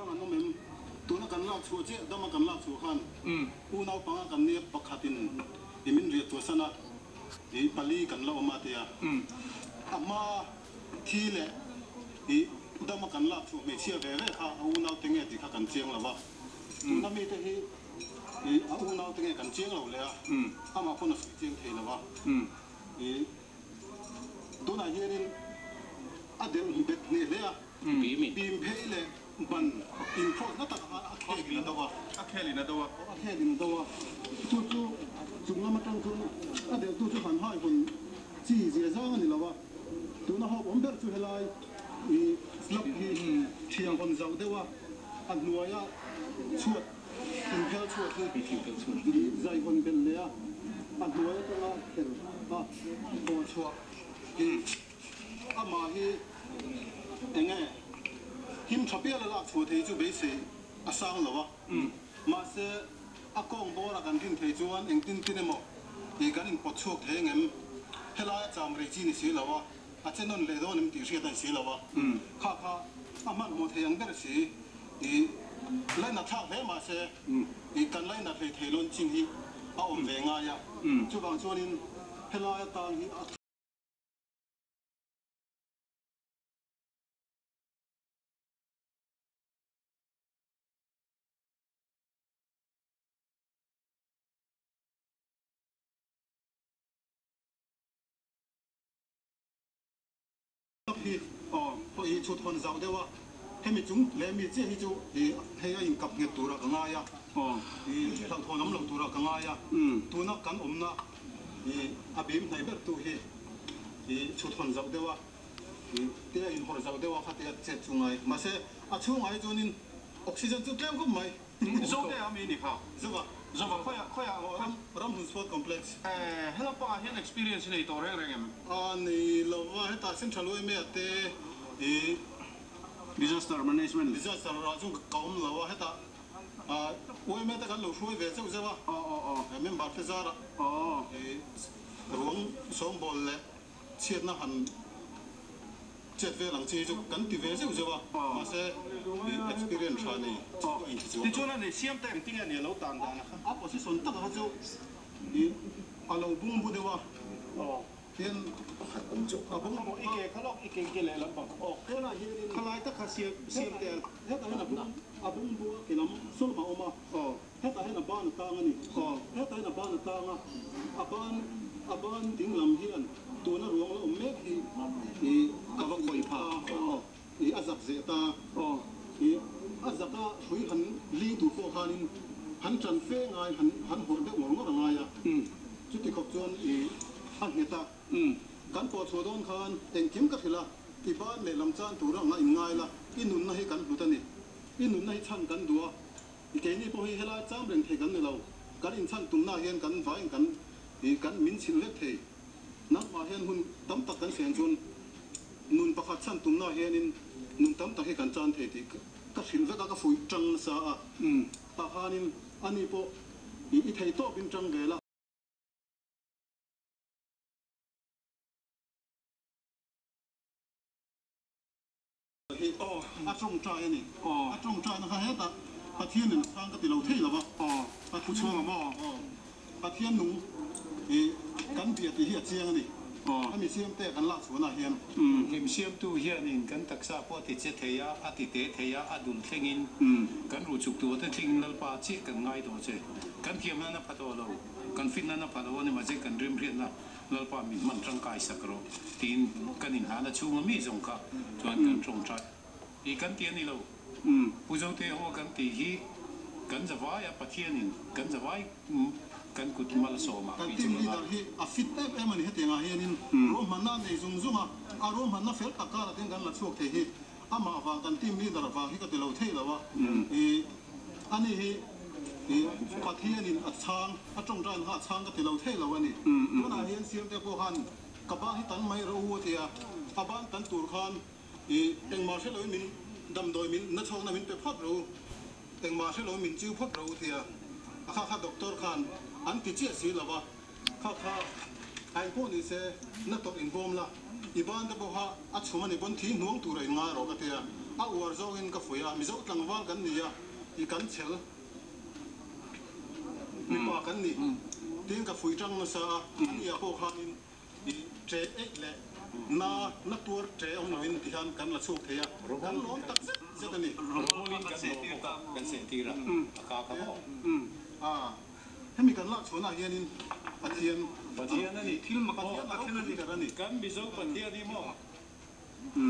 dang an awm em? Tuna kan lak chhuah chiah dama kan lak chhuah khan unau panga kan nia pakhatin i min riah chhuahsan a, i pali kan la awm a tia. A hma thi leh i dama kan lak chhuah hmeichhia ve ve kha a unau te nge tih kha kan chiang lo va. Tuna mite hi i a unau te nge kan chiang lo leh a, amah pawn a sawi chiang thei lo va. I tunah hianin a delh bet hneh hle a, bim phei leh ban inkhawt na takah khan a khel in a do a. A khel in a do a. Aw, a khel in a do a. Chu chu chung lam atang chuan a delhtu chu han hai hawn chi zia zang a ni lo a. Tuna hawp awm ber chu helai i slab hi thiang hawn zauh deuh a, a hnuaia chhuat Inphel chhuat hi i zai hawn belh leh a, a hnuai atanga kher a haw chhuah hi amah hi enge him tha pial a lak chhuah thei chu beisei a sang lo a, mahse a kawng bawr a kan rin thei chuan engtin tin emaw i kan inpawt chhuak thei angem? Helai a cham rei chi ni si lo a, a che nawn leh dawn em tih hriat a ni si lo a, kha kha a hmanhmawh thei ang ber si i lainat thlak hle mahse i kan lainat hlei thei lawn chin hi a awm ve ngai a, chuvang chuanin helai atang hi a. Tak hi aw pawh hi chhut hawn zauh deuh a, hemi chung leh mi chiah hi chu i hei a inkap nghet turah ka ngai a, i hlauhthawn awm lo turah ka ngai a, tuna kan awmna i a bim hnaih ber tu hi i chhut hawn zauh deuh a, i te a inhawrh zauh deuh a kha tia chet chu ngai. Mahse a chhungah hi chuanin oxygen chu tlem khawp mai. Zo te a mi ni kha. Zova. Zova khawiah khawiah aw ram Ramhun Sport Complex. Eh hello pangah hian experience i nei tawh reng reng em? A nei lova hetah Central yma te i Disaster Management. Disaster ah chu ka awm lo a hetah yma te kan lo hruai ve chauh zeuh a. Aw aw aw. Member te zarah Aw. i ruang sawngbawl leh chhiatna han Chet vel ang chi chu kan ti ve zeuh zeuh a, mahse experience tha nei chi pawh in ti chuang lo. Tichuan a nei siam ta engtin nge ni a lo tan dan a kha? A position tak kha chu i a lo bung bu deuh a, tian a bung bu i ke kha lawk i ke ke leh lampang kha aw tunah hianin khalai tak kha siam siam te a. Hetah hian a bung a bung bu a ke lam sawlma a awm a, hetah hian a ban a tang a ni, hetah hian a ban a tang a, a ban a ban ding lam hian Tuna ruang la awm mek hi i ka va khawih pha aw, i a zak zeh ta aw, i a zaka hrui han ling tur pawh khanin han tan fe ngai han han hawrh deuh ngawr ngawr a ngai a, chuti khawp chuan i a nghet a, kan pawh chhuah dawn khan engkim ka hrilh a, i ban leh lam chan tur anga in ngai la, i nunna hi kan hlut a ni, i nunna hi chhan kan duh a, i keini pawh hi helai cham reng thei kan ni lo, kan inchhan tumna hian kan vaiin kan i kan min chhilh vek thei. Nangmah hian hun tam tak kan siam chuan nun pakhat chhan tumna hianin nun tam tak hi kan chan thei tih ka hrilh vek a, ka fuih tang nasa a. Tah khanin ani pawh i i thei tawpin tang ve la. Hi a tawngtai a ni. A tawngtaina kha hetah Pathian in a chhang ka ti lo thei lo va. Pu Chhuanga maw? Pathian nung i kan bia tih hi a chiang a ni. Hemi siamte kan lak chhuahna hian. Hlim siamtu hianin kan taksa pawh a ti che thei a, a ti te thei a, a dul thlengin kan ruh chuk tur te thlengin Lalpa chiah kan ngai tawh che. Kan thiamna na pha tawh lo, kan fitna na pha lo a ni mahse kan rimhriatna Lalpa min hman tangkai sak rawh tiin kan inhlahna chhunga mi zawng kha chuan kan tawngtai tih kan ti a ni lo. Pu Zote ho kan tih hi kan zavai a, Pathianin kan zavai kan kut malsawmah Kan tih chu team ka ngai. leader hi a fit em em a ni hetiangah hianin ruahmanna a nei zung zung a, a ruahmanna fel tak karah te hian kan la chhuak thei hi amah vang kan team leader vang hi ka ti lo thei lo a, i ani hi i Pathianin a chhang a tawngtain kha a chhang ka ti lo thei lo a ni. Tunah hian Siamte pawh khan ka ban hi tan mai rawh u a ti a, a ban tan tur khan i engmah hre loin min damdawi min na chhawkna min pe phawt rawh u, engmah hre loin min chiu phawt rawh u a ti a, a kha kha doctor khan an ti chiah si lo va. Kha kha a engpawh ni se, na tawrh inbawm la, i ban te pawh kha a chhum a ni pawn thi hnuang tur a inngai rawh ka ti a. A uar zawngin ka fuih a, Mizo tlangval kan ni a, i kan chhel mipa kan ni tiin ka fuih tang nasa a, ani ah pawh khanin i ṭe eih leh na na tuar ṭe awm lovin ti hian kan la chhuak thei a, kan lawm tak zet zet a ni. Rawmawlin kan lawm bawk a, kan sehtir a, a ka kha maw? A, hemi kan lak chhuahna ah hianin Pathian Pathian a ni. Thil mak Pathian a ropui ber a ni. Kan Mizo Pathian hi maw?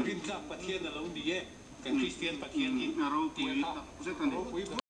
Rintlak Pathian a lo ni e, kan Kristian Pathian hi A ropui tia kha tak zet a ni. Ropui ber.